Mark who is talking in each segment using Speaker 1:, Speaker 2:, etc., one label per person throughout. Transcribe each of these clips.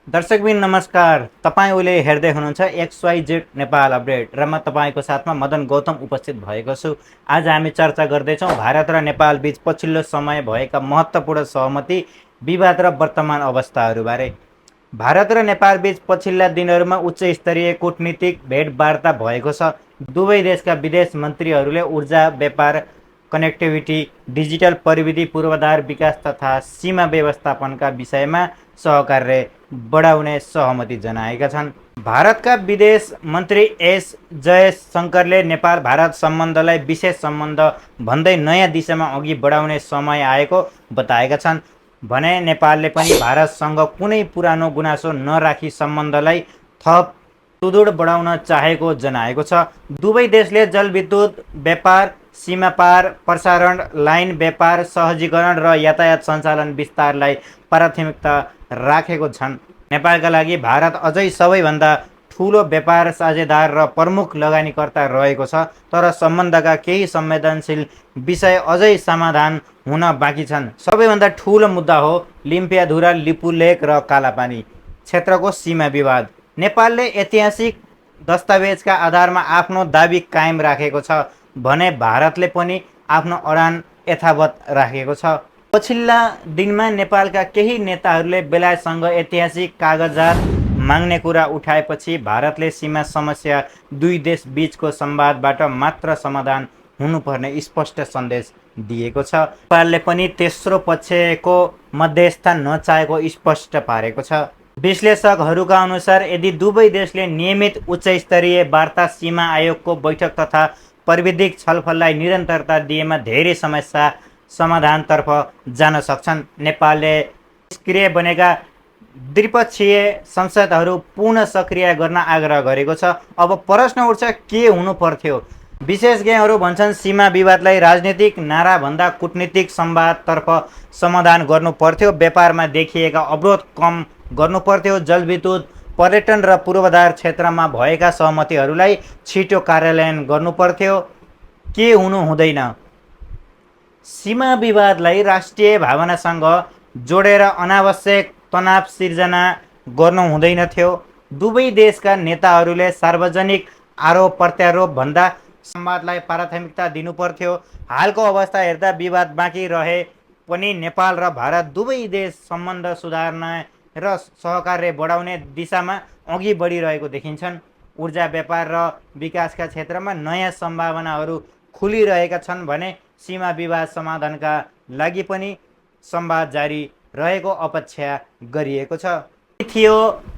Speaker 1: दर्शकबिन नमस्कार। तपाईले हेर्दै हुनुहुन्छ XYZ नेपाल अपडेट र म तपाईको साथमा मदन गौतम उपस्थित भएको छु। आज हामी चर्चा गर्दैछौँ भारत र नेपाल बीच पछिल्लो समय भएका महत्त्वपूर्ण सहमति, विवाद र वर्तमान अवस्थाहरूबारे। भारत र नेपाल बीच पछिल्ला दिनहरूमा उच्च स्तरीय कूटनीतिक भेटवार्ता भएको छ। दुवै देशका विदेश मन्त्रीहरूले ऊर्जा, व्यापार, कनेक्टिभिटी, डिजिटल प्रविधि पूर्वाधार विकास तथा सीमा व्यवस्थापनका विषयमा सहकार्य बढाउने सहमति जनाएका छन्। भारतका विदेश मन्त्री एस जयशंकरले नेपाल भारत सम्बन्धलाई विशेष सम्बन्ध भन्दै नयाँ दिशामा अघि बढाउने समय आएको बताएका छन् भने नेपालले पनि भारतसँग कुनै पुरानो गुनासो नराखी सम्बन्धलाई थप सुदृढ बढाउन चाहेको जनाएको छ। दुवै देशले जलविद्युत, व्यापार, सीमापार प्रसारण लाइन, व्यापार सहजीकरण र यातायात सञ्चालन विस्तारलाई प्राथमिकता राखेको छन्। नेपालका लागि भारत अझै सबैभन्दा ठूलो व्यापार साझेदार र प्रमुख लगानीकर्ता रहेको छ, तर सम्बन्धका केही संवेदनशील विषय अझै समाधान हुन बाँकी छन्। सबैभन्दा ठूलो मुद्दा हो लिम्पियाधुरा, लिपुलेक र कालापानी क्षेत्रको सीमा विवाद। नेपालले ऐतिहासिक दस्तावेजका आधारमा आफ्नो दाबी कायम राखेको छ भने भारतले पनि आफ्नो अडान यथावत राखेको छ। पछिल्ला दिनमा नेपालका केही नेताहरूले बेलायतसँग ऐतिहासिक कागजात माग्ने कुरा उठाएपछि भारतले सीमा समस्या दुई देश बीचको संवादबाट मात्र समाधान हुनुपर्ने स्पष्ट सन्देश दिएको छ। नेपालले पनि तेस्रो पक्षको मध्यस्थता नचाहेको स्पष्ट पारेको छ। विश्लेषकहरूका अनुसार यदि दुवै देशले नियमित उच्चस्तरीय वार्ता, सीमा आयोगको बैठक तथा प्राविधिक छलफललाई निरन्तरता दिएमा धेरै समस्या समाधानतर्फ जान सक्छन्। नेपालले निष्क्रिय बनेका द्विपक्षीय संसदहरू पुनः सक्रिय गर्न आग्रह गरेको छ। अब प्रश्न उठ्छ, के हुनु पर्थ्यो? विशेषज्ञहरू भन्छन् सीमा विवादलाई राजनीतिक नाराभन्दा कूटनीतिक संवादतर्फ समाधान गर्नु पर्थ्यो। व्यापारमा देखिएका अवरोध कम गर्नु पर्थ्यो। जलविद्युत, पर्यटन र पूर्वाधार क्षेत्रमा भएका सहमतिहरूलाई छिटो कार्यान्वयन गर्नु पर्थ्यो। के हुनु हुँदैन? सीमा विवादलाई राष्ट्रिय भावनासँग जोडेर अनावश्यक तनाव सिर्जना गर्नु हुँदैन थियो। दुवै देशका नेताहरूले सार्वजनिक आरोप प्रत्यारोप भन्दा संवादलाई प्राथमिकता दिनु पर्थ्यो। हालको अवस्था हेर्दा विवाद बाँकी रहे पनि नेपाल र भारत दुवै देश सम्बन्ध सुधार्न र सहकार्य बढाउने दिशामा अघि बढिरहेको देखिन्छन्। ऊर्जा, व्यापार र विकासका क्षेत्रमा नयाँ सम्भावनाहरू खुलिरहेका छन् भने सीमा विवाद समाधानका लागि पनि संवाद जारी रहेको अपेक्षा गरिएको छ। थियो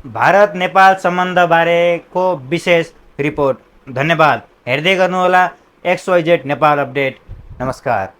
Speaker 1: भारत नेपाल सम्बन्धबारेको विशेष रिपोर्ट। धन्यवाद। हेर्दै गर्नुहोला XYZ नेपाल अपडेट। नमस्कार।